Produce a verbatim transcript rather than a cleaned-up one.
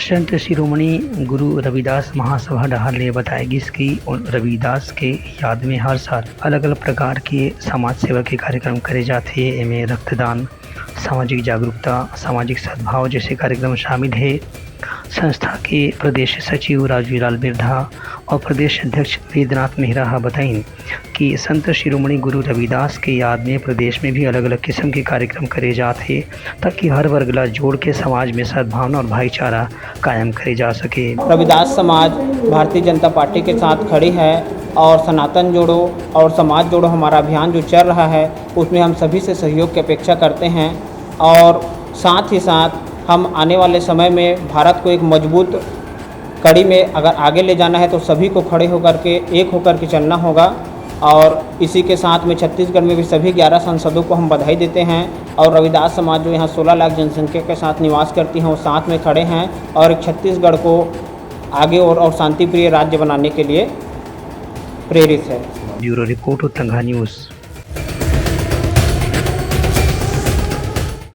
संत शिरोमणि गुरु रविदास महासभा डहार ले बताए गिस कि उन रविदास के याद में हर साल अलग-अलग प्रकार के समाज सेवा के कार्यक्रम करे जाथे। एमे रक्तदान, सामाजिक जागरूकता, सामाजिक सद्भाव जैसे कार्यक्रम शामिल हे। संस्था के प्रदेश सचिव राजू लाल बिरधा और प्रदेश अध्यक्ष वेदनाथ मेहरा ह बताइन कि संत शिरोमणि गुरु रविदास के याद में प्रदेश में भी अलग-अलग किस्म के कार्यक्रम करे जात हे, ताकि हर वर्ग ला जोड़ के समाज में सद्भावना और भाईचारा कायम करे जा सके। रविदास समाज भारतीय जनता पार्टी के साथ खड़ी है और सनातन जोड़ो और समाज जोड़ो हमारा अभियान जो चल रहा है, उसमें हम सभी से सहयोग की अपेक्षा करते हैं और साथ ही साथ हम आने वाले समय में भारत को एक मजबूत कड़ी में अगर आगे ले जाना है तो सभी को खड़े होकर के, एक होकर के चलना होगा। और इसी के साथ में छत्तीसगढ़ में भी सभी ग्यारह सांसदों को हम बधाई देते हैं और रविदास समाज जो यहाँ सोलह लाख जनसंख्या के साथ निवास करती हैं, वो साथ में खड़े हैं और छत्तीसगढ़ को आगे और, और शांतिप्रिय राज्य बनाने के लिए प्रेरित है। ब्यूरो रिपोर्ट, उत्तंगा न्यूज़।